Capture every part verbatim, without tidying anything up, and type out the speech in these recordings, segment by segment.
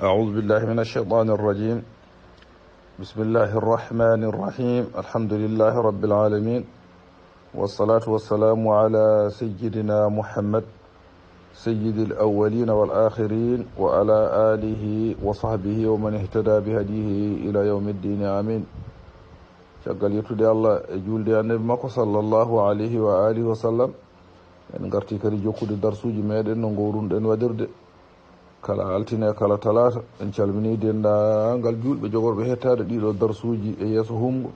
أعوذ بالله من الشيطان الرجيم. بسم الله الرحمن الرحيم. الحمد لله رب العالمين. والصلاة والسلام على سيدنا محمد سيد الأولين والآخرين وعلى آله وصحبه ومن اهتدى بهديه إلى يوم الدين. آمين. Caggal yettude Allah e juulde e Annabi makko sallallahu alayhi wa alihi wa sallam, en ngarti kadi jokkude darsuuji meɗen no ngowrunoɗen waɗirde kala altine, kala talaata. En calminii denndaangal juulɓe jogorɓe heɗtaade ɗiiɗoo darsuuji e yeeso huumngo.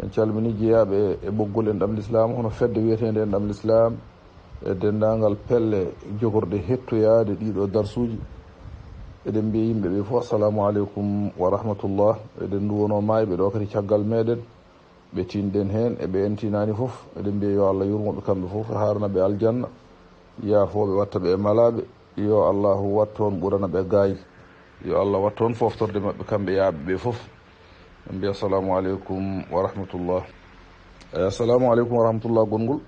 En calminii jeyaaɓe e ɓoggol Enɗam Lislaam, hono fedde wiyeteende Enɗam Lislaam, e denndaangal pelle jogorɗe heɗtoyaade ɗiiɗoo darsuuji. Eɗen mbiya yimɓe ɓe fof, "Assalamu aleykum wa rahmatullah." Eɗen nduwonoo maayɓe ɗo kadi caggal meɗen. Ɓe tinɗen heen e ɓe en tinaani fof, eɗen mbiya yo Allah yurmo ɓe kamɓe fof, haarana ɓe aljanna, yaafoo ɓe, watta ɓe e malaaɓe. Yo Allahu wattu on ɓurana ɓe gaay. Yo Allah wattu on foftorde maɓɓe kamɓe yaaɓe ɓe fof. En mbiya assalamu aleykum wa rahmatullah. Eh, assalamu aleykum wa rahmatullah gonngol.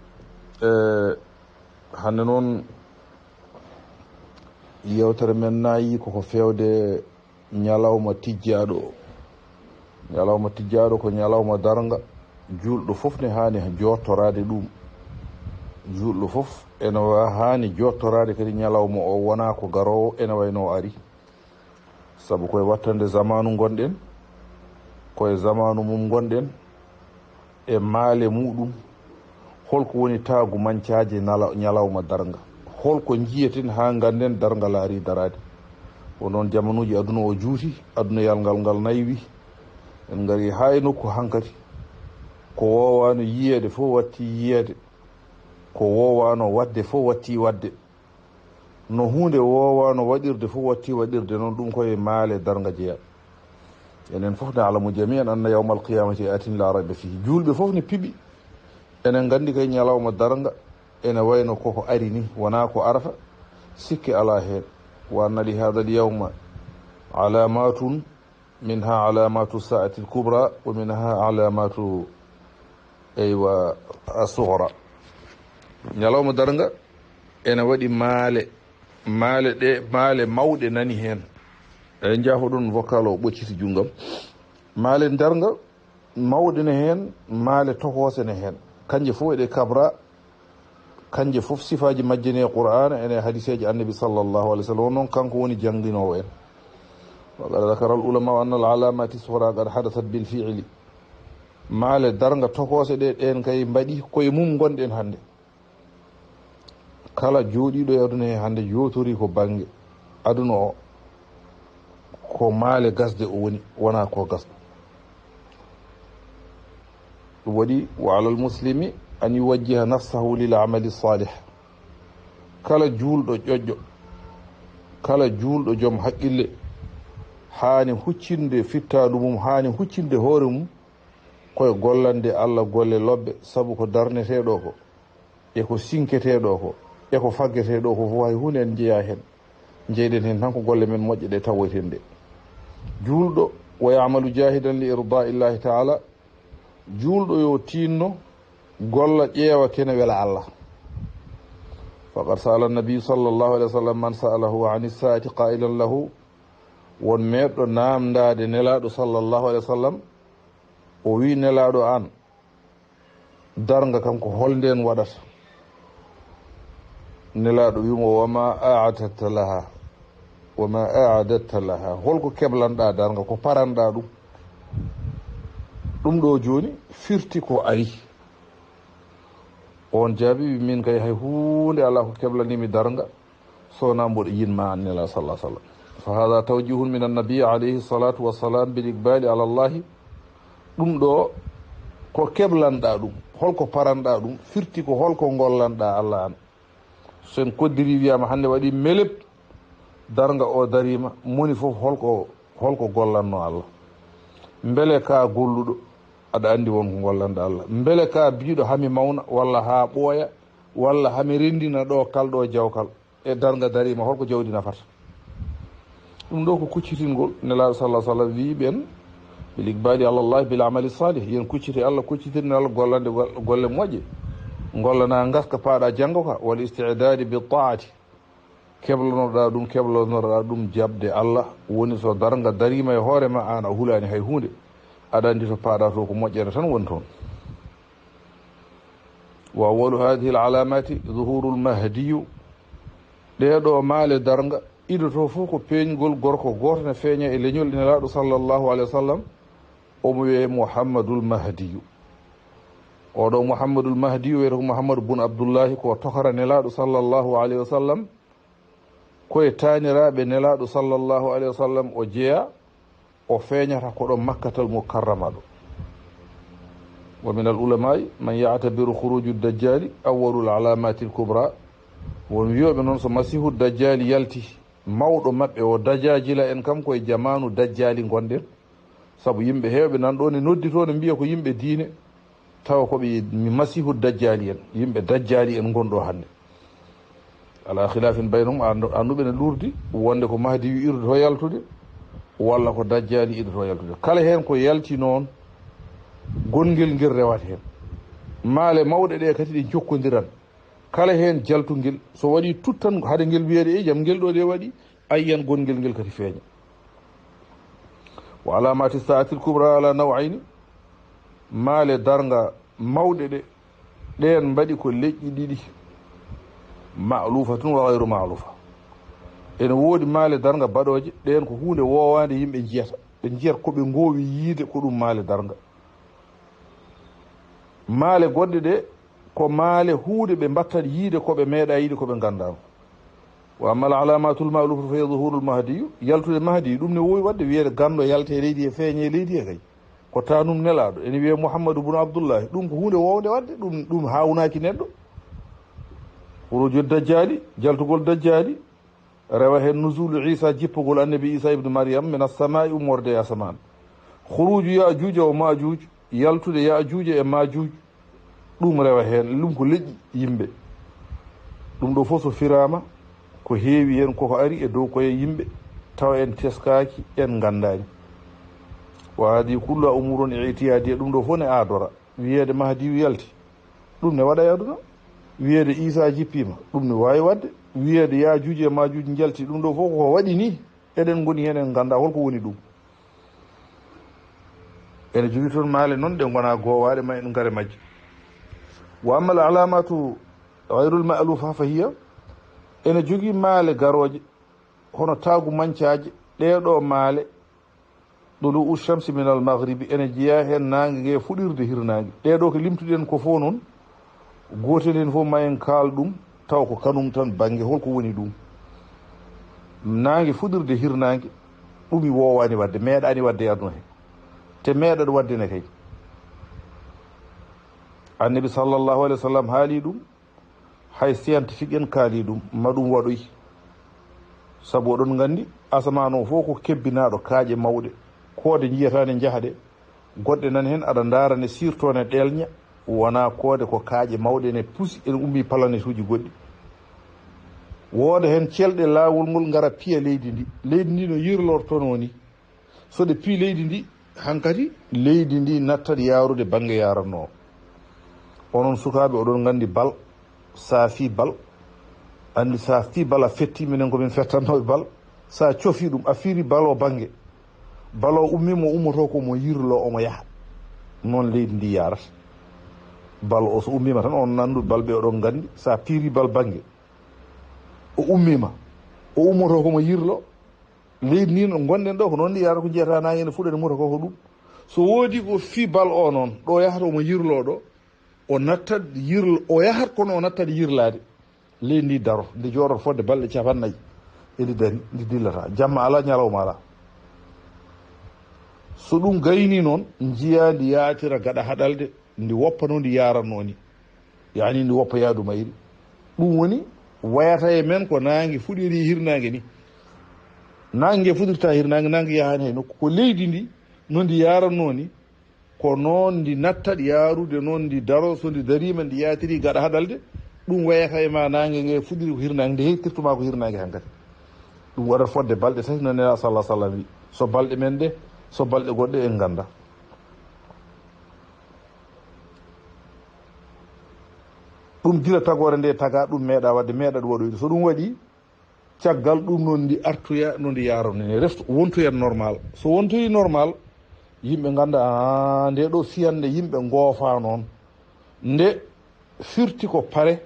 Eh, hannde noon, yewtere men naayi koko feewde ñalawma tijjaaɗo o. Ñalawma tijjaaɗo ko ñalawma darnga. Juulɗo fof ne haani jooɗtoraade ɗum. Juulɗo fof ene wa-, haani jooɗtoraade kadi ñalawma o, wonaa ko garoowo, ene wayno o ari. Sabu koye wattande zamaanu ngonɗen, koye zamaanu mum ngonɗen, e maale muɗum, holko woni taagu mancaaje nala-, ñalawma darnga? Holko njiyeten haa ngannden darnga laari daraade? Ko noon jamanuuji aduna o juuti, aduna yalngal ngal naywi. En ngari haa e nokku hankadi. Ko woowaano yiyeede fof watti yiyeede. Ko woowaano waɗde fof watti waɗde. No huunde woowaano waɗirde fof watti waɗirde noon, ɗum koye maale darnga jeyaa. Enen fof ne alamu jami'an anna yawmal qiyamati atin la rayba fihi. Juulɓe fof ne piɓi. Enen nganndi kay ñalawma darnga ene wayno koko ari ni, wonaa ko arata, sikke alaa heen. Wa anna li hadha al yawma alamatun, minha alamatu sa'ati al kubra, wa minha alamatu, eywa, as-sughra. Ñalawma darnga ene waɗi maale, maale ɗe, maale mawɗe nani heen. Eɗen njaafo ɗum vocal o ɓocciti junngam. Maale darnga mawɗe ne heen, maale tokoose ne heen. Kanje fof eɗe kabra, kanje fof sifaaji majje ne e Qur'aana, ene e hadiseeji Annabi sallallahu alaihi wasallam. Noon kanko woni jannginoowo en. Wa qad dhakara al ulama anna al alamati sughra qad hadathat bil fi'li. Maale darnga tokoose ɗe, ɗeen kay mbaɗi koye mum ngonɗen hannde. Kala jooɗiiɗo e aduna he hannde yootorii ko bannge aduna o, ko maale gasde o woni, wonaa ko gasɗo. Ɗum waɗi, wa alal muslimi an yuwajjiha nafsahu lil amali salih. Kala juulɗo ƴoƴƴo, kala juulɗo joom haqqille, haani huccinde fittaandu mum, haani huccinde hoore mum koye gollande Allah golle lobbe, sabu ko darneteeɗo ko, e ko sinketeeɗo ko, e ko faggeteeɗo ko fof, hay huunde en njeyaa heen. Njeyɗen heen tan ko golle men moƴƴe ɗe tawoyten ɗe. Juulɗo, wa ya'malu jahidan li irdaa'illahi ta'ala, juulɗo yo tiinno, golla, ƴeewa kene wela Allah. Faqad sa'ala an-nabi sallallahu alaihi wasallam man sa'alahu anis sa'ati qailan lahu, won meeɗɗo naamndaade Nelaaɗo sallallahu alaihi wasallam, o wi Nelaaɗo an, darnga kan ko hol nden waɗata? Nelaaɗo wi mo, "Wa ma a'adatta laha? Wa ma a'adatta laha? Holko keblanɗa darnga, ko paranɗa ɗum?" Ɗum ɗo jooni firti ko ari. On jaabi, wi, "Min kay hay huunde alaa ko keblanimi darnga, so wonaa mboɗo yiɗ ma an Nelaaɗo sallallahu alaihi wasallam." Fa hada tawjihun min annabi alayhi salatu wassalam bil iqbali ala Allahi. Ɗum ɗo ko keblanɗa ɗum, holko paranɗa ɗum, firti ko holko gollanɗa Allah an. So en koddiri wiyama hannde waɗi meleb, darnga o darima, moni fof holko, holko gollanno Allah? Mbele ka golluɗo, aɗa andi won ko gollanɗa Allah? Mbele ka biiɗo hami mawna, walla ha ɓooya, walla hami rendina ɗo kal ɗo jawkal? E darnga darima, holko jawdi nafata? Ɗum ɗo ko kuccitingol. Nelaaɗo sallallahu alaihi wasallam wi ɓen, "Bil iqbali ala Allah bil amali salih." Yen kuccite Allah, kuccitirne Allah, gollande gol-, golle moƴƴe. Gollana ngaska, paaɗa janngo ka, wal isti'dadi bi ta'ati. Keblanoɗaa ɗum, keblanoɗaa ɗum jaɓde Allah, woni so darnga dariima e hoore ma, aan a hulaani hay huunde, aɗa anndi to paaɗaa to ko moƴƴere tan woni toon. Wa awwalu haadihi al-alaamaati zuhuurul mahdiyu. Ɗee ɗoo maale darnga, ido to fof ko peeñgol gorko gooto ne feeña e leñol Nelaaɗo sallallahu alayhi wa sallam, omo wiyee Muhammadul Mahdiyu. Oɗo Muhammadul Mahdiyu wiyetee ko Muhammadu bun Abdullahi, ko tokara Nelaaɗo sallallahu alayhi wa sallam. Ko e taaniraaɓe Nelaaɗo sallallahu alayhi wa sallam o jeyaa, o feeñata ko ɗo Makkatal Mukarrama ɗo. Wa min al ulamaa'i man ya'tabiru khuruju dajjali awwalul alaamatil kubra. Won wiyooɓe noon so Masiihu Dajjaali yalti, mawɗo maɓɓe o, dajaajila en kam koye jamaanu Dajjaali ngonɗen. Sabu yimɓe heewɓe nan ɗo ne noddi to ne mbiya ko yimɓe diine, tawa ko ɓe Masiihu Dajjaali en, yimɓe Dajjaali en ngon ɗo hannde. Alaa khilaafin baynahum, anndu-, annduɓe ne luurdi wonde ko Mahdiyu ido to yaltude, walla ko Dajjaali ido to yaltude. Kala heen ko yalti noon, gonngel ngel rewat heen. Maale mawɗe ɗe kadi ɗe njokkondiran. Kala heen jaltungel, so waɗi tut tan, hade ngel wiyeede, "E jam, ngel ɗo de waɗi," ayyan gonngel ngel kadi feeña. Wa alaamaati saatil kubra ala naw'ayni, maale darnga mawɗe ɗe, ɗeen mbaɗi ko leƴƴi ɗiɗi, ma'luufatun wa ghayru ma'luufa. Ene woodi maale darnga baɗooje, ɗeen ko huunde woowaande yimɓe njiyata. Ɓe njiyata ko ɓe ngoowi yiide ko ɗum maale darnga. Maale goɗɗe ɗe, ko maale huude ɓe mbattat yiide ko ɓe meeɗaa yiide ko ɓe nganndaano. Wa ammal alaamatul ma'luufatu fa hiya zuhuurul mahdiyu, yaltude mahdi, ɗum ne woowi waɗde wiyeede ganndo yalte e leydi he feeñe e leydi he kay. Ko taanum nelaaɗo, ene wiyee Muhammadu bun Abdullahi, ɗum ko huunde woowde waɗde, ɗum, ɗum haawnaaki neɗɗo. Khuruuju dajjaali, jaltugol dajjaali, rewa heen nuzuulu Iisa, jippugol annabi Iisa ibnu Maryam, min assamaa'i, ummorde e asamaan. Khuruuju Ya'juuja wa Ma'juuj, yaltude Ya'juuja e Ma'juuj, ɗum rewa heen, ɗum ko leƴƴi yimɓe. Ɗum ɗo fof so firaama, ko heewi heen koko ari e dow koye yimɓe, tawa en teskaaki, en nganndaani. Wa haadihi kulluhaa umuurun i'tiyaadiyya, ɗum ɗo fof ne aadora. Wiyeede Mahdiyu yalti, ɗum ne waɗa e aduna. Wiyeede Iisa jippiima, ɗum ne waawi waɗde. Wiyeede Yaajuuji e Maajuuji njalti, ɗum ɗo fof ko waɗi nii, eɗen ngoni heen, en nganndaa holko woni ɗum. Ene jogii toon maale noon ɗe ngonaa goowaaɗe ma en ngare majje. Wa ammal alaamaatu ghayrul ma'luufa fa hiya, ene jogii maale garooje, hono taagu mancaaje, ɗee ɗoo maale, ɗuluu'u shamsi minal maghribi, ene jeyaa heen naange nge fuɗirde hirnaange. Ɗee ɗoo ko limtuɗen ko fof noon, gootel heen fof ma en kaal ɗum, taw ko kanum tan bannge holko woni ɗum. Naange fuɗirde hirnaange, ɗum i woowaani waɗde, meeɗaani waɗde e aduna he. Te meeɗat waɗde ne kay. Annabi sallallahu alayhi wa sallam haali ɗum, hay scientifique en kaali ɗum, ma ɗum waɗoy. Sabu oɗon nganndi, asamaan o fof ko kebbinaaɗo kaaƴe mawɗe. Koode njiyata ne njaha ɗe, goɗɗe nan heen aɗa ndaara ne sirto ne ɗelña, wonaa koode ko kaaƴe mawɗe ne pusi, ene ummi planetuuji goɗɗi. Wooda heen celɗe laawol ngol ngara piya leydi ndi. Leydi ndi no yirlortonoo ni. So ɗe pii leydi ndi, hankadi leydi ndi nattat yaarude bannge yaaratnoo. Onon sukaaɓe, oɗon nganndi bal, so a fii bal, anndi so a fii bal a fetti, minen ko min fettannooɓe bal, so a cofii ɗum, a fiiri bal o bannge, bal o ummiima, o ummoto ko mo yirlo, omo yaha. Noon leydi ndi yaarata. Bal o so ummiima tan, on nanndu bal ɓe, oɗon nganndi, so a piiri bal bannge, o ummiima, o ummoto ko mo yirlo. Leydi ndi no ngonɗen ɗo, ko noon ndi yaarata, ko njiyata naange ne fuɗa ne muta ko, ko ɗum. So woodi ko fii bal o noon, ɗo yahata omo yirlo ɗo, o nattat yirl-, o yahat kono o nattat yirlaade. Leydi ndi daro, ndi jooɗoto fodde balɗe capannayyi. Endi dari, ndi dillata. Jamma alaa, ñalawma alaa. So ɗum gayni noon, njiyaa ndi yaatira gaɗa haɗalde, ndi woppa no ndi yaaratnoo ni. Yaani ndi woppa yaadu mayri. Ɗum woni wayata e men ko naange fuɗiri hirnaange ni. Naange fuɗirta hirnaange, naange yahaani hay nokku. Ko leydi ndi, no ndi yaaratnoo ni, ko noon ndi nattat yaarude, noon ndi daro, so ndi dariima, ndi yaatiri gaɗa haɗalde, ɗum wayata e ma naange nge fuɗiri ko hirnaange, nde heɓtirtu ma ko hirnaange hankadi. Ɗum waɗat fodde balɗe tati no Nelaaɗo sallallahu alaihi wasallam wi. So balɗe men ɗe, so balɗe goɗɗe en ngannda. Ɗum gila tagoore nde taga, ɗum meeɗa waɗde, meeɗa ɗum waɗoyde. So ɗum waɗi, Caggal ɗum noon ndi artoya no ndi yaaroo ni, refta wontoya normal. So wontoyi normal, yimɓe ngannda, "Aa, nde ɗo fiyannde yimɓe ngoofa noon. Nde firti ko pare,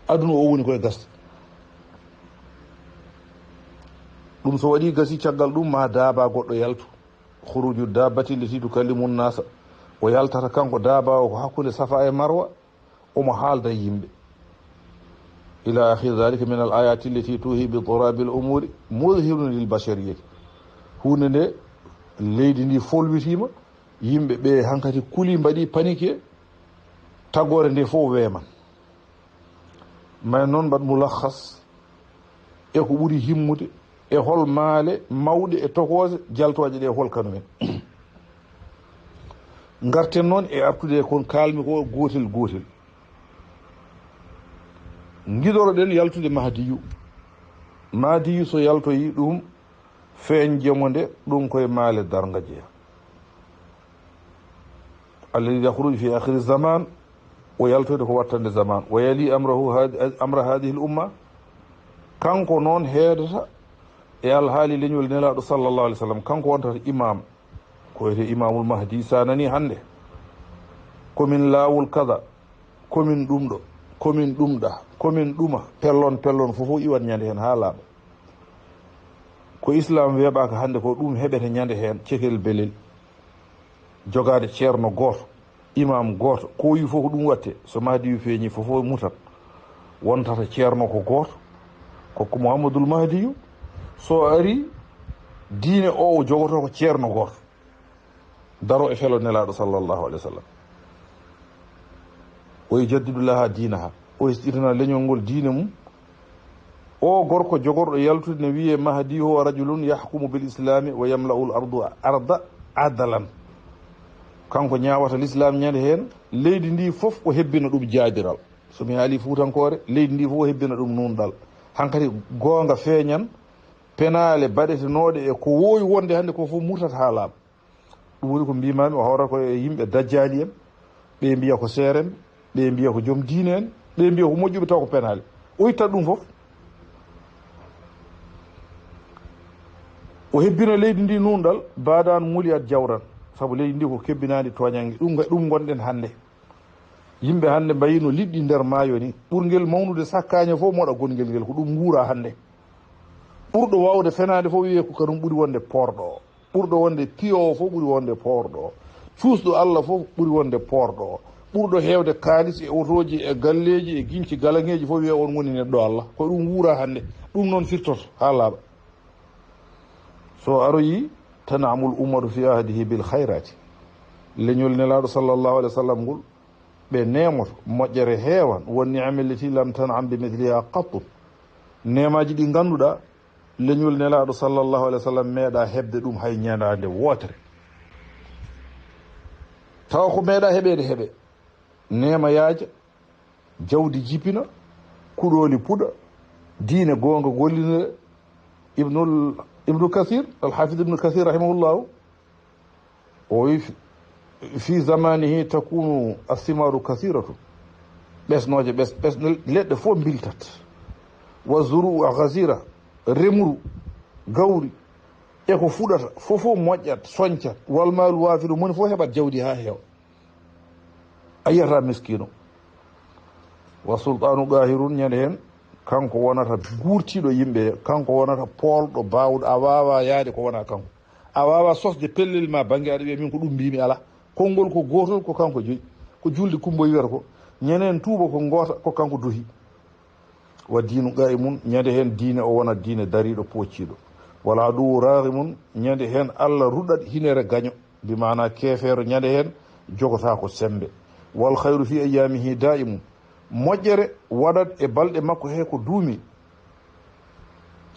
aduna o woni koye gasde." Ɗum so waɗi gasi, caggal ɗum ma daaba goɗɗo yaltu. Khuruju dabbati llati tukallimu nnasa. O yaltata kanko daaba o ko hakkunde Safa e Marwa, omo haalda yimɓe. Ila akhiri dhalika min al ayati llati tuhi bi turabi l umuri mudhirun lil bashariyati. Huunde nde, leydi ndi folwitima, yimɓe ɓe hankati kuli, mbaɗi panique, tagore nde fof weeman. May noon mbaɗ mulakhas e ko ɓuri himmude, e hol maale mawɗe e tokooje jaltooje ɗe, hol kanumen. Ngarten noon e artude kon kaalmi ko gootel gootel. Ngidoroɗen yaltude Mahdiyu. Mahdiyu so yaltoyi ɗum, feeñje mo nde, ɗum koye maale darnga jeya. Alladhi yakhruju fi akhiri zaman, o yaltoyde ko wattande zaman. Wa yali amrahu had-, amra hadhihi l umma, kanko noon heedata e alhaali leñol Nelaaɗo sallallahu alaihi wasallam, kanko wontata imam, ko wiyetee Imamul Mahdi, sa nani hannde, "Komin laawol kaza, komin ɗum ɗo, komin ɗum ɗa, komin ɗuma", pellon, pellon, fof o iwat ñande heen haa laaɓa. Ko Islam weeɓaaka hannde ko, ɗum heɓete ñande heen, cekel belel, jogaade ceerno gooto, imam gooto, ko wi fof ko ɗum watte. So Mahdiyu feeñi, fof fof mutat, wontata ceerno ko gooto, ko, ko Muhammadul Mahdiyu. So ari, diine o, o jogotoo ko ceerno gooto, daro e felo Nelaaɗo sallallahu alaihi wasallam. O yujaddidu laha dinaha, o hesɗitana leñol ngol diine mum. O gorko jogorɗo yaltude ne wiyee Mahdi, huwa rajulun yahkumu bil islami wa yamla'u l ardu arda adalan. Kanko ñaawata l'islam ñande heen, leydi ndi fof o hebbina ɗum jaadiral. So mi haali fuutankoore, leydi ndi fof o hebbina ɗum nunɗal. Hankadi goonga feeñan, penaale baɗetenooɗe e ko woowi wonde hannde ko fof murtat haa laaɓa. Ɗum woni ko mbimami, o hawrata ko e yimɓe dajjaali en, ɓe mbiya ko seere en, ɓe mbiya ko joom diine en, ɓe mbiya ko moƴƴuɓe taw ko penaale. O ittat ɗum fof. O hebbina leydi ndi nunɗal, badan muliat jawran, sabu leydi ndi ko kebbinaandi tooñannge. Ɗum, ɗum ngonɗen hannde. Yimɓe hannde mbayi no liɗɗi nder maayo ni. Ɓurngel mawnude sakkaañe fof moɗa gongel ngel, ko ɗum nguura hannde. Ɓurɗo waawde fenaande fof wiyee ko kanum ɓuri wonde poorɗo o. Ɓurɗo wonde piyoowo fof ɓuri wonde poorɗo o. Cuusɗo Allah fof ɓuri wonde poorɗo o. Ɓurɗo heewde kaalis e otooji e galleeji e ginci galaŋeeji fof wiyee on woni neɗɗo Allah. Ko ɗum wuura hannde. Ɗum noon firtoto haa laaɓa. So aroyi, tan'amul ummatu fi ahdihi bil khayrati. Leñol Nelaaɗo sallallahu alaihi wasallam ngol, ɓe neemoto, moƴƴere heewan, won ni'ami llati lam tan'am bi mithliha qattu. Neemaaji ɗi ngannduɗaa, leñol Nelaaɗo sallallahu alaihi wasallam meeɗa heɓde ɗum hay ñande wootere. Tawa ko meeɗa heɓeede heɓe. Neema yaaja, jawdi jipina, kuɗooli puɗa, diine goonga gollinire. Ibnul, Ibnu Kathir, Al-Hafiz Ibnu Kathir rahimahullahu, o wi, "Fi, fi zamanihi takunu athimaru kathiratu." Ɓesnooje, ɓes-, ɓes-, leɗɗe fof mbiltat. "Wa zuru'u ghazira, remru, gawri, e ko fuɗata, fof fof moƴƴat, soñcat. Wal malu wafiru, moni fof heɓat jawdi haa heewa." A yiyata miskino. "Wa sultanu qahirun", ñande heen, kanko wonata guurtiiɗo yimɓe, kanko wonata poolɗo baawɗo, a waawa yaade ko wona kanko. A waawa sosde pellel ma bannge aɗa wiya, "Min ko ɗum mbimi, ala." Konngol ko gootol, ko kanko joyi. Ko julde kumbo wiyata ko. Ñande heen tuuba ko ngoota, ko kanko duhi. "Wa dinu qa'imun", ñande heen diine o wonat diine dariiɗo, poocciiɗo. "Wal aduwwu raghimun", ñande heen Allah ruɗat hinere gaño, bi maana keefeero ñande heen jogotaako sembe. "Wal khayru fi ayyamihi da'imun", moƴƴere waɗat e balɗe makko he ko duumi.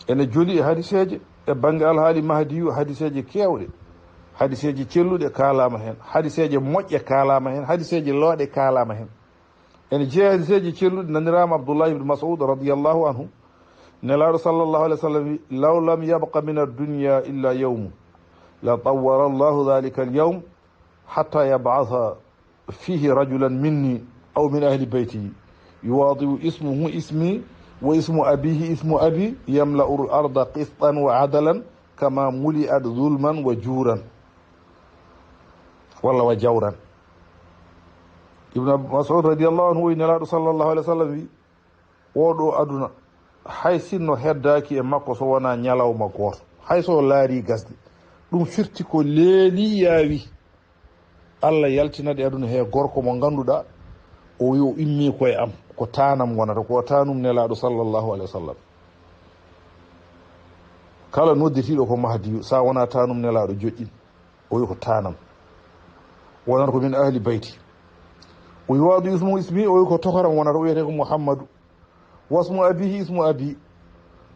Ene joli e hadiseeje e bannge alhaali Mahdiyu, hadiseeje keewɗe, hadiseeje celluɗe kaalaama heen, hadiseeje moƴƴe kaalaama heen, hadiseeje looɗe kaalaama heen. Ene jeeya hadiseeji celluɗi, naniraama Abdullah ibn Mas'ud radiyallahu anhu, Nelaaɗo sallallahu alaihi wasallam wi, "Law lam yabqa min ad-dunya illa yawmun, la tawwara Allahu dhalika al-yawm hatta yab'atha fihi rajulan minni aw min ahli bayti yuwadi'u ismuhu ismi واسم أبيه اسم أبي يملأ الأرض قسطا وعدلا كما ملئت ظلما وجورا. Walla وجورا. Ibn Mas'ud radiyallahu anhu, o wi Nelaaɗo sallallahu alaihi wasallam wi, "Oo ɗoo aduna, hay sinno heddaaki e makko so wonaa ñalawma gooto, hay so o laarii gasde, ɗum firti ko leelii yaawi." Allah yaltinat e aduna he gorko mo ngannduɗaa, o wi o immii koye am, ko taanam wonata, ko o taanum Nelaaɗo sallallahu alaihi wasallam. Kala nodditiiɗo ko Mahdiyu, sa wonaa taanum Nelaaɗo joƴƴin, o wi ko taanam. Wonata ko min ahli bayti. O wi waɗu ismu ismi, o wi ko tokoram wonata, o wiyetee ko Muhammadu. Wasmu abihi ismu abi.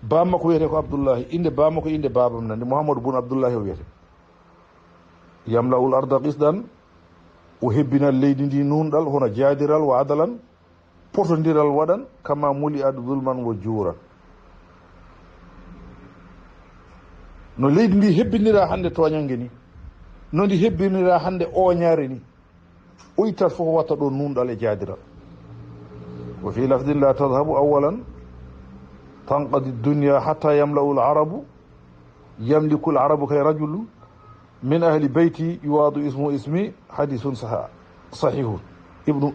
Bamma ko wiyetee ko Abdullahi. Innde bamma ko innde babam nan. Nde Muhammadu bun Abdullahi o wiyetee. Yamla'ul arda qisdan. O hebbinat leydi ndi nunɗal, hono jaadiral, wa adalan. Potondiral waɗan, kama muli ad zulman wa juuran. No leydi ndi hebbinira hannde tooñannge ni, no ndi hebbinira hannde ooñaare ni, o ittat fof watta ɗo nunɗal e jaadiral. Wa fi lafdin la tadhabu awalan tanqadi dunya hatta yamla'u al arabu, yamliku al arabu kay rajulu min ahli bayti yuwadu ismu ismi, hadisun saha-, sahihun. Ibnu,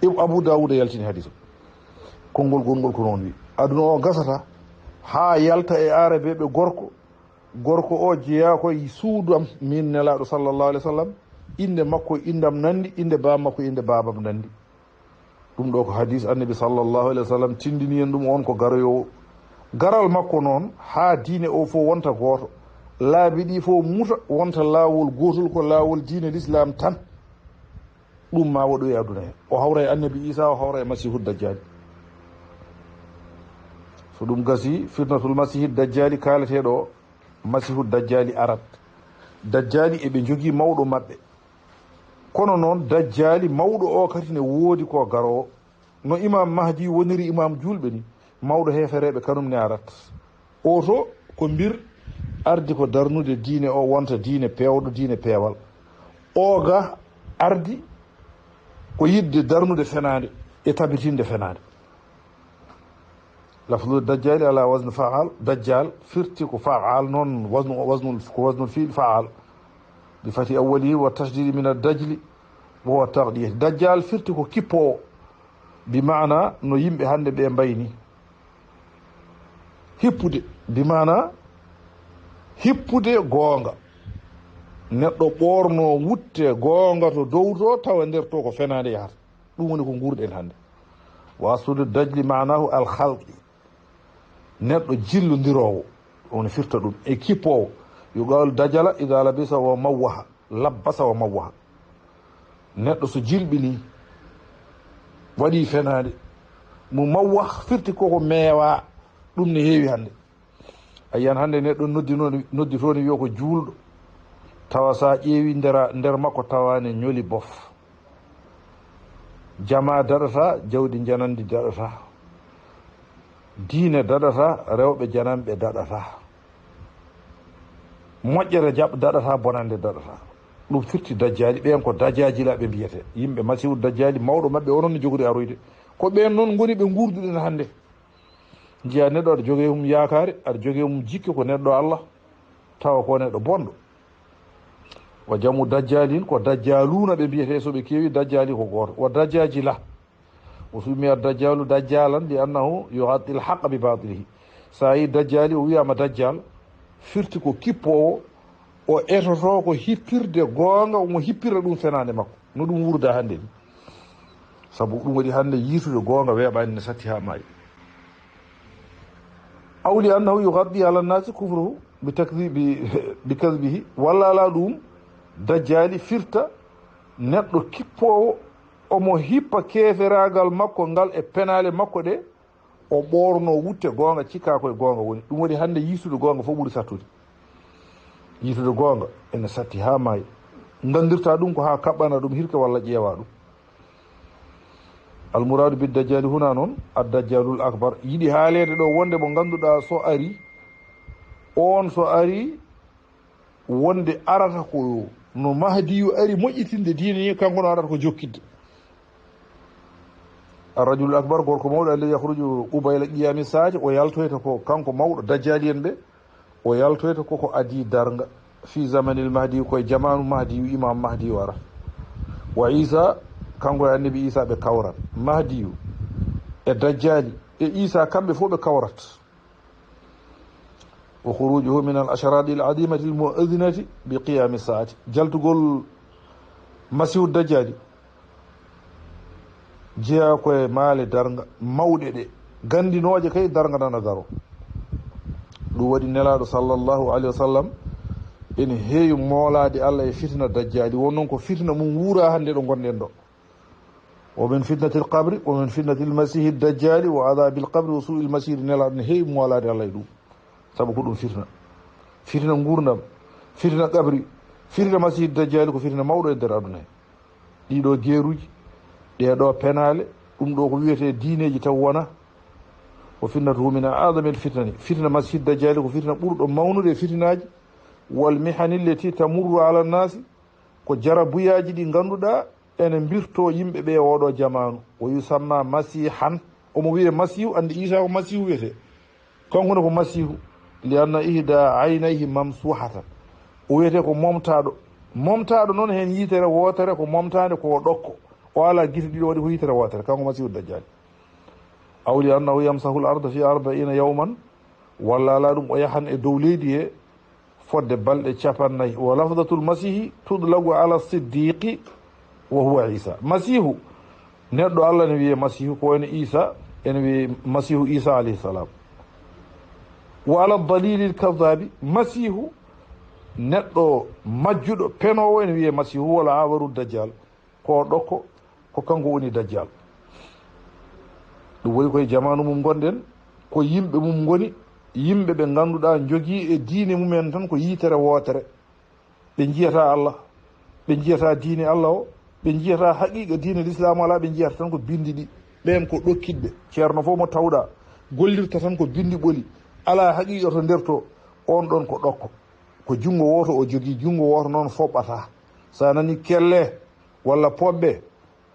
Ibnu Abu Dawud yaltini hadisu. Konngol gongol ko noon wi. Aduna o gasata haa yalta e Arabeeɓe gorko. Gorko o jeyaa ko e suudu am, min Nelaaɗo sallallahu alaihi wasallam. Innde makko e innde am nanndi, innde baaba makko e innde baabam nanndi. Ɗum ɗo ko hadis Annabi sallallahu alaihi wasallam tindini en ɗum, on ko garoyoowo. Garal makko noon haa diine o fof wonta gooto. Laabi ɗi fof muta wonta laawol gootol, ko laawol diine Lislaam tan. Ɗum ma waɗu e aduna he. O hawra e Annabi Isa, o hawra e Masihu Dajjali. So ɗum gasi, fitnatul Masihi Dajjali kaaleteeɗo o, Masihu Dajjali arat. Dajjali eɓe njogii mawɗo maɓɓe. Kono noon, Dajjali mawɗo o kadi ne woodi ko garoowo. No Imam Mahdi woniri imam juulɓe ni, mawɗo heefereeɓe kanum ne arat. Oto ko mbir ardi ko darnude diine o wonta diine peewɗo, diine peewal. Oga ardi ko yidde darnude fenaande e tabitinde fenaande. Lafdu dajjali ala wazn fa'al, dajjal firti ko fa'al, noon waznu, waznu, ko waznul fi'l fa'al. Bi fati awwalihi wa tashdidi min ad-dajli wa huwa taqdiyati. Dajjal firti ko kippoowo, bi maana no yimɓe hannde ɓe mbayni. Hippude, bi maana hippude goonga. Neɗɗo ɓoorno wutte goonga to dow to, tawa nder to ko fenaande yahata. Ɗum woni ko nguurɗen hannde. Wa asludu dajli maanahu al-khalqi. Neɗɗo jillondiroowo, woni firta ɗum, e kippoowo. Yuqaalu dajala ida labisa wa mawwaha, labbasa wa mawwaha. Neɗɗo so jilɓini, waɗi fenaande, mo mawwah firti koko meewa, ɗum ne heewi hannde. A yiyan hannde neɗɗo noddi noon, noddi toon wiyo ko juulɗo, tawa sa ƴeewi ndera, nder makko tawa ne ñoli bof. Jama daɗata, jawdi janandi daɗata. Diine daɗata, rewɓe jananɓe daɗata. Moƴƴere jaɓ daɗata, bonande daɗata. Ɗum firti dajjali, ɓeen ko dajajila ɓe mbiyete. Yimɓe Masiihu Dajjali, mawɗo maɓɓe onon ne jogori aroyde. Ko ɓeen noon ngoni ɓe nguurduɗen hannde. Njiya neɗɗo aɗa jogee mum yaakaare, aɗa jogee mum jikke ko neɗɗo Allah, tawa ko neɗɗo bonɗo. Wa jamu dajjalin ko dajjaluuna ɓe mbiyete, so ɓe keewi, dajjali ko gooto. Wa dajjajila. O summiya dajjalu dajjalan li annahu yughatti al-haqqa bi batilihi. So a yi dajjali o wiyama dajjal, firti ko kippoowo, o etoto ko hippirde goonga, omo hippira ɗum fenaande makko. No ɗum wurda hannde ni. Sabu ɗum waɗi hannde yiitude goonga weeɓaani ne satti haa maayi. Aw li annahu yughatti ala nnasi kufruhu bi takdhibi, bi kadhibihi, walla ala ɗum dajjali firta neɗɗo kippoowo, omo hippa keeferaagal makko ngal e penaale makko ɗe, o ɓoorno wutte goonga, cikka ko e goonga woni. Ɗum waɗi hannde yiitude goonga fof ɓuri sattude. Yiitude goonga ene satti haa maayi. Nganndirta ɗum ko haa kaɓɓana ɗum hirke walla ƴeewa ɗum. Almuraadu bi dajjali huna noon, ad dajjalul akbar. Yiɗi haaleede ɗo wonde mo ngannduɗaa so ari, on so ari, wonde arata ko no Mahdiyu ari moƴƴitinde diine ni, kanko no arata ko jokkidde. Arrajulul akbar, gorko mawɗo, alladhi yakhruju qubayla qiyami saati, o yaltoyta ko kanko mawɗo dajjali en ɓe, o yaltoyta koko adii darnga, fi zamanil mahdi, koye jamaanu mahdiyu, imam mahdiyu ara. Wa isa, kanko e annabi isa ɓe kawran. Mahdiyu e dajjali e isa, kamɓe fof ɓe kawrat. Wa khurujuhu min al ashradi al adimati al mu'adhinati bi qiyami saati, jaltugol masihu dajjali jeyaa ko e maale darnga mawɗe ɗe, ganndinooje kay darnga nana daro. Ɗum waɗi Nelaaɗo sallallahu alayhi wa sallam ene heewi moolaade Allah e fitina dajjali. Won noon ko fitina mum wuura hannde ɗo ngonɗen ɗo. Wa min fitnatil qabri wa min fitnatil masihi dajjali wa adabil qabri wa su'il masiri. Nelaaɗo ne heewi moolaade Allah e ɗum. Sabu ko ɗum fitina. Fitina nguurndam, fitina qabri, fitina masihi dajjali ko fitina mawɗo e nder aduna he. Ɗiɗo geeruji, ɗeɗo penaale, ɗum ɗo ko wiyete diineji taw wona. Wa fitnatuhu min a'zamil fitani. Fitina masihi dajjali ko fitina ɓurɗo mawnude e fitinaaji. Wal mihani allati tamurru ala nasi, ko jarabuyaaji ɗi ngannduɗaa ene mbirtoo yimɓe ɓe oɗo jamaanu. Wa yusamma masihan, omo wiyee masihu, anndi Iisaa ko masihu wiyetee. Kanko ne ko masihu, li anna ihda aynayhi mamsuhatan. O wiyetee ko momtaaɗo. Momtaaɗo noon heen yitere wootere ko momtaande ko o ɗokko. O alaa gite ɗiɗo, waɗi ko yitere wootere, kanko masihu dajjali. Aw li annahu yamsahu al arda fi arbaina yawman, walla alaa ɗum o yahan e dow leydi he fodde balɗe capannay. Wa lafdatul masihi tudlagu ala siddiqi wa huwa Isa. Masihu, neɗɗo Allah ne wiyee masihu, ko wayno Isa ene wiyee masihu Isa alayhi salam. Wa ala dalilil kadhabi, masihu, neɗɗo majjuɗo, penoowo, ene wiyee masihu, wala awaru dajjal. Ko o ɗokko, ko kanko woni dajjal. Ɗum woni koye jamaanu mum ngonɗen, ko yimɓe mum ngoni, yimɓe ɓe ngannduɗaa njogii e diine mumen tan ko yitere wootere. Ɓe njiyata Allah, ɓe njiyata diine Allah o, ɓe njiyata haqiiqa diine Lislaam alaa, ɓe njiyata tan ko binndi ɗi. Ɓeen ko ɗokkitɓe. Ceerno fof mo tawɗaa gollirta tan ko binndi ɓoli, alaa haqiiqa to nder to, on ɗon ko ɗokko. Ko junngo wooto o jogii, junngo wooto noon foɓɓata. So a nani kelle walla poɓɓe,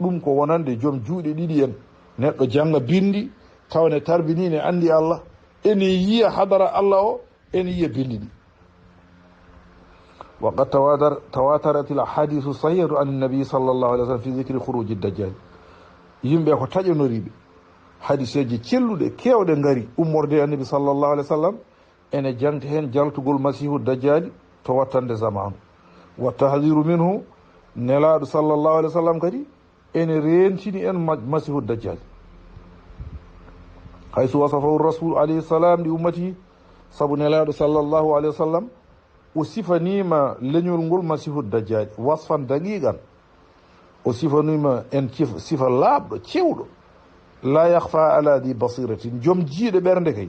ɗum ko wonande joom juuɗe ɗiɗi en. Neɗɗo jannga binndi, tawa ne tarbini, ne anndi Allah, ene yiya hadara Allah o, ene yiya binndi ɗi. Wa qad tawatar-, tawataratil ahadisu sahihatu an nabi sallallahu alayhi wa sallam fi zikri khuruji dajjal. Yimɓe ko taƴonoriiɓe. Hadiseeji celluɗe, keewɗe ngari ummorde e annabi sallallahu alayhi wa sallam, ene jangti heen jaltugol Masiihu Dajjaali to wattande zamaanu. Wa tahdiru minhu, Nelaaɗo sallallahu alayhi wa sallam kadi ene reentini en ma-, Masiihu Dajjaali. Haysu wasafahu Rasul alayhi salam li ummatihi, sabu Nelaaɗo sallallahu alayhi wa sallam o sifaniima leñol ngol Masiihu Dajjaali, wasfan daqiqan. O sifaniima en cif-, sifa laaɓɗo, cewɗo. La yakhfa ala dhi basiratin, joom jiiɗe ɓernde kay.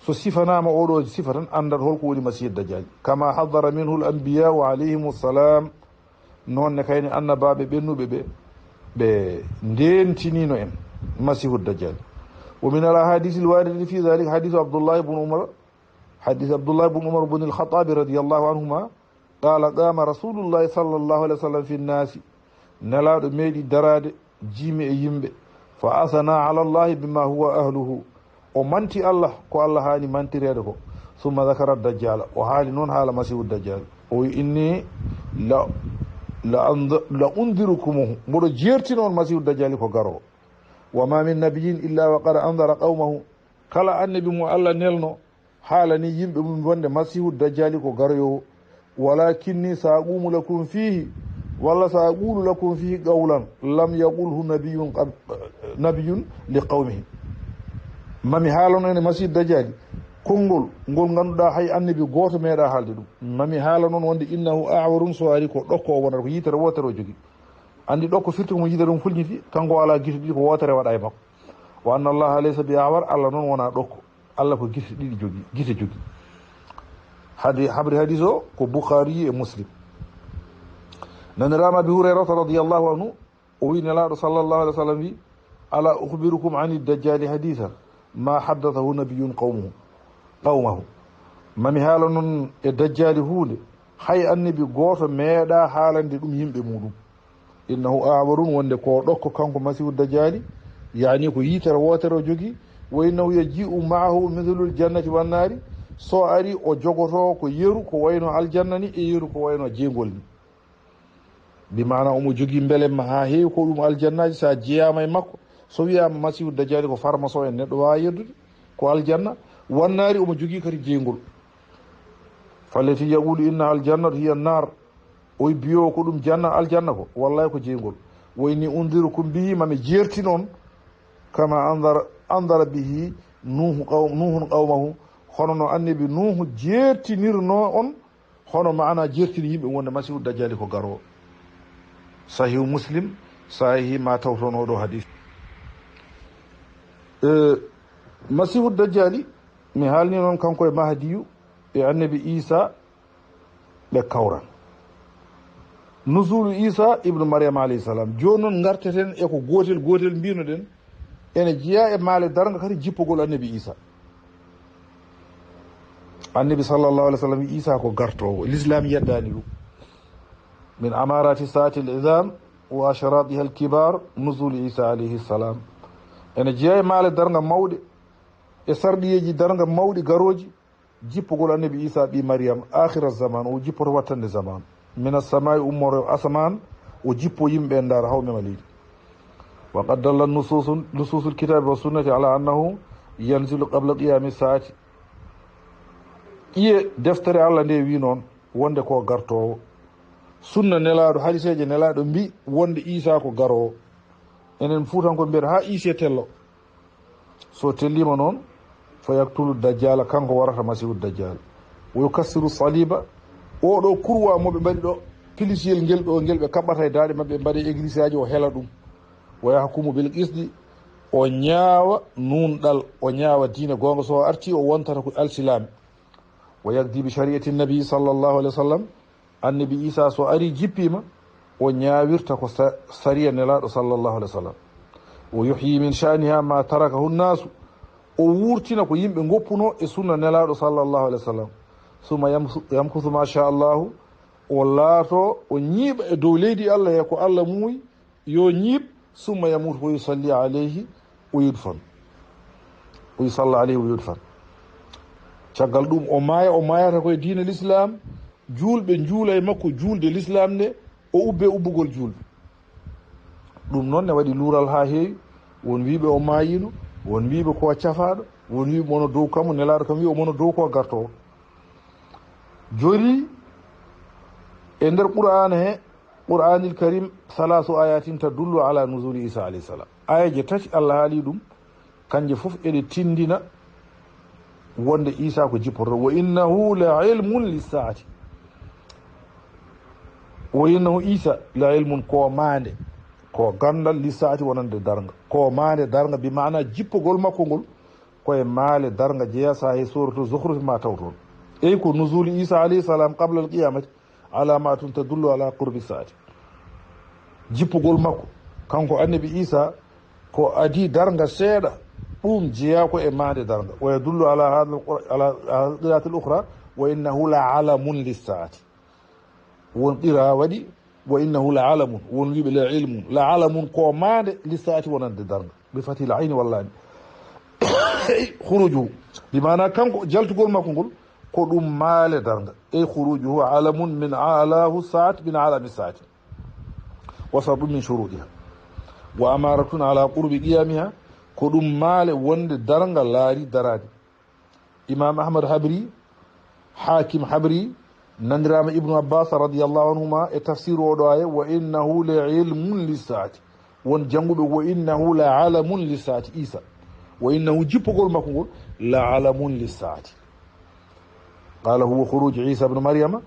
So sifanaama oɗo sifa tan, anndat holko woni Masiihu Dajjaali. Kama haddara minhu al-anbiya'u alayhimu salam, noon ne kayne annabaaɓe ɓennuɓe ɓe, ɓe ndeentiniino en Masiihu Dajjaali. Wa min al-ahadith al-waridati fi dhalik hadithu Abdullah ibn Umar, hadith Abdullah ibn Umar ibn al-Khattab radiyallahu anhuma, qala, qama Rasulullahi sallallahu alayhi wa sallam fi nnasi, Nelaaɗo meeɗi daraade jiimi e yimɓe, fa asana ala Allahi bima huwa ahluhu, o manti Allah ko Allah haani mantireede ko, summa dhakara Dajjala, o haali noon haala Masiihu Dajjaali, o wi, inni la, la and-, la undhirukumuhu, mboɗo jeertina on Masiihu Dajjaali ko garoo, wa ma min nabiyyin illa wa qad andhara qawmahu, kala annabi mo Allah nelno, haalani yimɓe mum wonde Masiihu Dajjaali ko garoyoowo. Walakinni sa aqumu lakum fihi, walla sa aqulu lakum fihi qawlan lam yaqulhu nabiyyun qab-, nabiyyun li qawmihi. Mami haalano en Masiihu Dajjaali konngol ngol ngannduɗaa hay annabi gooto meeɗaa haalde ɗum. Mami haala noon wonde innahu a'warun, so ari ko ɗokko o wonata, ko yitere wootere o jogii. Anndi ɗokko firti ko mo yitere ɗum fulñiti, kanko o alaa gite ɗiɗi, ko wootere waɗa e makko. Wa anna Allaha laysa bi a'war, Allah noon wonaa ɗokko. Allah ko gite ɗiɗi jogii, gite jogii. Hadi-, habri hadis o ko Bukhari e Muslim. Naniraama Abi Hurayrata radiyallahu anhu, o wi Nelaaɗo sallallahu alayhi wa sallam wi, ala ukhbirukum ani dajjali hadithan ma haddathahu nabiyyun qawmuhu, qawmahu. Mami haala noon e Dajjaali huunde, hay annabi gooto meeɗaa haalande ɗum yimɓe muuɗum. Innahu a'warun, wonde ko ɗokko kanko Masiihu Dajjaali, Yaani ko yitere wootere o jogii. Wa innahu yaji'u ma'ahu mithlul jannati wan naari. So ari o jogoto ko yeru ko wayno aljanna ni e yeru ko wayno jeygol ni. Bi maana omo jogii mbelemma haa heewi ko ɗum aljannaaji, so a jeyaama e makko. So wiyaama Masiihu Dajjaali ko farmason en, neɗɗo waawa yeddude ko aljanna. Wan naari omo jogii kadi jeygol. Fallati yaqulu inna aljannatu hiya naar. Oy biyo ko ɗum janna aljanna ko, wallahi ko jeygol. Wa inni unzirukum bihi, mami jeertin on, kama andara, andara bihi Nuuhu qaw-, Nuuhun qawmahu, hono no annabi Nuuhu jeertinirno on, hono maana jeertini yimɓe wonde Masiihu Dajjaali ko garoo. Sahihu Muslim, sahihi ma tawton oɗo hadis. E, Masiihu Dajjaali, mi haalni noon kanko e Mahdiyu e annabi Isa, ɓe kawran. Nuzulu Isa ibnu Maryam alayhi salam. Jooni noon ngarteten e ko gootel gootel mbinoɗen. Ene jeyaa e maale darnga kadi jippogol annabi Isa. Annabi sallallahu alaihi wasallam wi Isa ko gartoowo. L'islam yeddaani ɗum. Min amarati saati al-izam wa ashratiha al-kibar nuzulu Isa alayhi salam. Ene jeyaa e maale darnga mawɗe, e sarɗiyeeji darnga mawɗi garooji, jippogol annabi Isa ɓii Maryam, akhira zaman, o jippoto wattande zaman. Mina samai, ummoro asaman, o jippo yimɓe en ndaara hawɓe ma leydi. Wa qad dallat nususu, nususul kitabi wa sunnati ala annahu yanzilu qabla qiyami saati. Ƴiye deftere Allah nde wi noon wonde ko gartoowo. Sunna nelaaɗo, hadiseeje nelaaɗo mbi wonde Isa ko garoowo. Enen Fuutanko mbiyata ha Isa tello. So tellima noon, fa yaktulu dajjala, kanko warata masihu dajjal. Wa yukassiru saliba, oɗo kurwa mo ɓe mbaɗi ɗo, pilisiyel ngel ɗo, ngel ɓe kaɓɓata e daaɗe maɓɓe, mbaɗe église aji, o hela ɗum. Wa yahkumu bil qisdi, o ñaawa nuunɗal, o ñaawa diine goonga. So o arti, o wontata ko alsilaami. Wa yagdi bi shari'ati nabi sallallahu alaihi wasallam, annabi Isa so ari jippima, o ñaawirta ko sa-, sariya nelaaɗo sallallahu alaihi wasallam. O yuhyi min sha'niha ma tarakahu nnasu, o wurtina ko yimɓe ngoppuno e sunna nelaaɗo sallallahu alaihi wasallam. Summa yamsu-, yamkusu ma sha Allahu, o laato, o ñiiɓa e dow leydi Allah he ko Allah muuyi, yo ñiiɓ, summa yamutu wa yusalli alayhi wa yudfan. Wa yusalla alayhi wa yudfan. Caggal ɗum o maaya, o maayata koye diine l'islam, juulɓe njuula e makko juulde l'islam nde, o ubbe ubbugol juulɓe. Ɗum noon ne waɗi luural haa heewi, won wiiɓe o maayino, won wiiɓe ko cafaaɗo, won wiiɓe mono dow kammu, nelaaɗo kam wi o mono dow ko gartoowo. Joni e nder Qur'aana he, Qur'aanil Karim, salaasu ayatin tadullu ala nuzuli Isa alayhi salam. Ayaje tati Allah haali ɗum, kanje fof eɗe tindina wonde Isa ko jippoto. Wa innahu la ilmun lissaati. Wa innahu Isa la ilmun, ko maande, ko gandal, lissaati wonande darnga. Ko maande darnga, bi maana jippogol makko ngol, koye maale darnga jeyaa, sa he suratu Zukhruf ma taw toon. Ey ko nuzuli Isa alayhi salam qabla al qiyamati alamatun tadullu ala qurbi saati. Jippugol makko, kanko annabi Isa, ko adii darnga seeɗa, ɗum jeyaa ko e maande darnga. Wa yadullu ala hadha al-qur-, ala, ala al qira'ati al ukhra, wa innahu la alamun lissaati. Won qira waɗi, wa innahu la alamun, won wiiɓe la ilmun, la alamun ko maande lissaati wonande darnga. Bi fathil ayni wal laami. Khurujuhu, bi maana kanko jaltugol makko ngol, ko ɗum maale darnga. Ey khurujuhu alamun min alahu saat, min alami saati. Wa shartun min shurutiha. Wa amaratun ala qurbi qiyamiha, ko ɗum maale wonde darnga laari daraade. Imam Ahmad habri, Hakim habri, nandirama Ibnu Abbas radiyallahu anhuma e tafsiru oɗo aya, wa innahu la ilmun lissaati. Won jannguɓe, wa innahu la alamun lissaati Isa. Wa innahu jippugol makko ngol, la alamun lissaati. Qala huwa khuruj Isa ibn Maryama,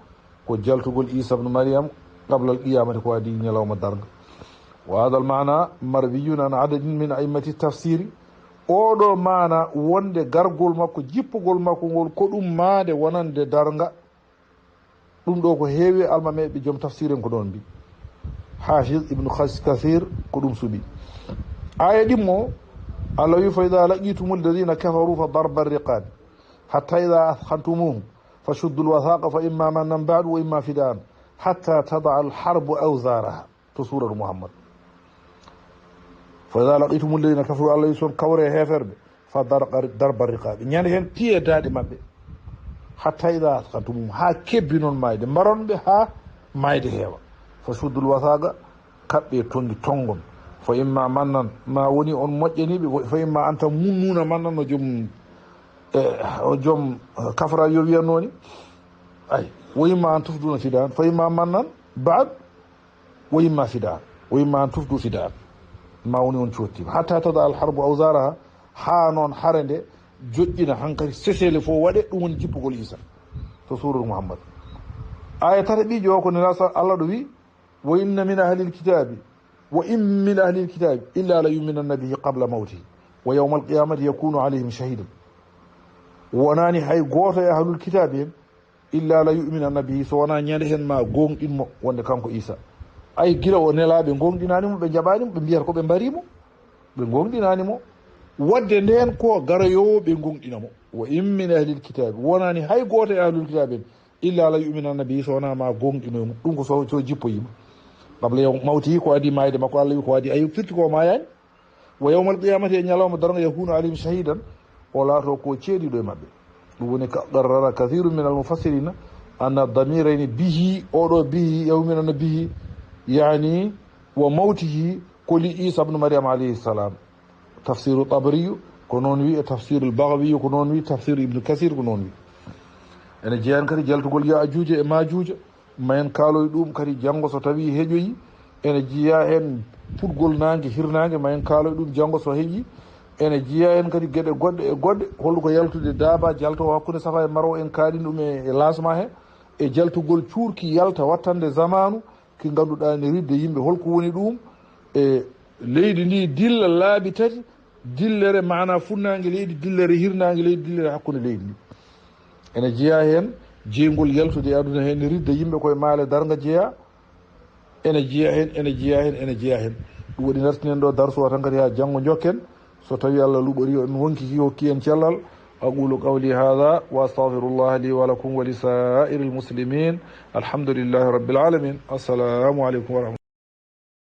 ko jaltugol Isa ibn Maryam qabla al qiyamati, ko adii ñalawma darnga. Wa hadha al maana marwiyun an adadin min a'immati tafsiri. Oɗo maana wonde gargol makko, jippugol makko ngol, ko ɗum maande wonande darnga. Ɗum ɗo ko heewi almameeɓe joom tafsir en ko ɗon mbi. Hafiz Ibnu Kas-, Kasir ko ɗum suɓi. Aya ɗimmo, Allah wi, "Fa idha laqitumul ladhina kafaru fa darba riqabi, hatta idha athkhantumuhum, fa shuddul wathaqa fa imma mannan ba'du wa imma fida'an, hatta tada'a al harbu awzaraha." To suratu Muhammad. Fa ida laqitum alladina kafaru, Allah wi son kawre e heeferɓe, fa darba riqaɓe, ñande hen piye daaɗe maɓɓe, hatta ida askantumum, ha kebbi non mayde, mbaron ɓe ha mayde heewa. Fa suddul wasaga, kaɓɓe tongi tongon. Fa imma mannan, ma woni on moƴƴaniɓe, fa imma an tamunnuna mannan no joom e o joom kafra yo wiyannoni. Ay, wa imma an tufduna fidan, fa imma mannan ba'd, wa imma fidan, wa imma an tufdu fidan. Ma woni on cottima hatta tada al harbu awzaraha, ha non hare nde joƴƴina hankadi sesele fof waɗe, ɗum woni jippugol Isa. To surur Muhammad, aya tata ɓijo ko nela sa Allah ɗo wi: wa inna min ahlil kitabi, wa in min ahlil kitabi illa la yuminanna bihi qabla mawtihi, wa yawmal qiyamati yakunu alayhim shahidan. Wonani hay goto e ahlul kitabi en illa la yuminanna bihi, so wona ñande hen ma gonɗin mo wonde kanko Isa. Ay, gila o nelaɓe gonɗinani mo, ɓe jaɓani mo, ɓe mbiyata ko ɓe mbari mo, ɓe gonɗinani mo. Wadde nden ko garoyowo ɓe gonɗina mo. Wa in min ahlil kitabi, wonani hay goto e ahlul kitabi en illa la yuminanna bihi, so wona ma gonɗino e mum. Ɗum ko so, so jippoyima. Qabla yaw mawtihi, ko adi mayde makko, Allah wi ko adi, ay, firti ko mayani. Wa yawmal qiyamati, e ñalawma darnga, yakunu alayhim shahidan, o laato ko ceediɗo e maɓɓe. Ɗum woni ka qarrara kathiru min al mufassirina anna damirayni bihi, oɗo bihi, yawminana bihi, yani wa mawtihi, ko li Isa ibn Maryam alayhi salam. Tafsiru Tabariyu ko noon wi, e Tafsiru Bagawiyu ko noon wi, Tafsiru Ibnu Kasir ko noon wi. Ene jeyan kadi jaltugol Yaajuuja e Maajuuja, ma en kaaloy ɗum kadi janngo so tawi heƴoyi. Ene jeya heen puɗgol naange, hirnaange, ma en kaaloy ɗum janngo so heƴi. Ene jeya heen kadi geɗe goɗɗe e goɗɗe, holko yaltude daaba jaltowo hakkunde Safa e Marwa, en kaalin ɗum e, e lancement he, e jaltugol cuurki yalta wattande zamaanu, ki ngannduɗaa ne ridde yimɓe. Holko woni ɗum? E leydi ndi dilla laabi tati, dillere maana funnaange leydi, dillere hirnaange leydi, dillere hakkunde leydi ndi. Ene jeya heen jeyngol yaltude e aduna heen, ridde yimɓe koye maale darnga jeya. Ene jeya heen, ene jeya heen, ene jeya heen. Ɗum waɗi nartinen ɗo darsu o tan kadi haa janngo njokken. So tawi Allah luɓori o en wonkiki hokki en cellal. أقول قولي هذا وأستغفر الله لي ولكم ولسائر المسلمين. الحمد لله رب العالمين. السلام عليكم ورحمة الله.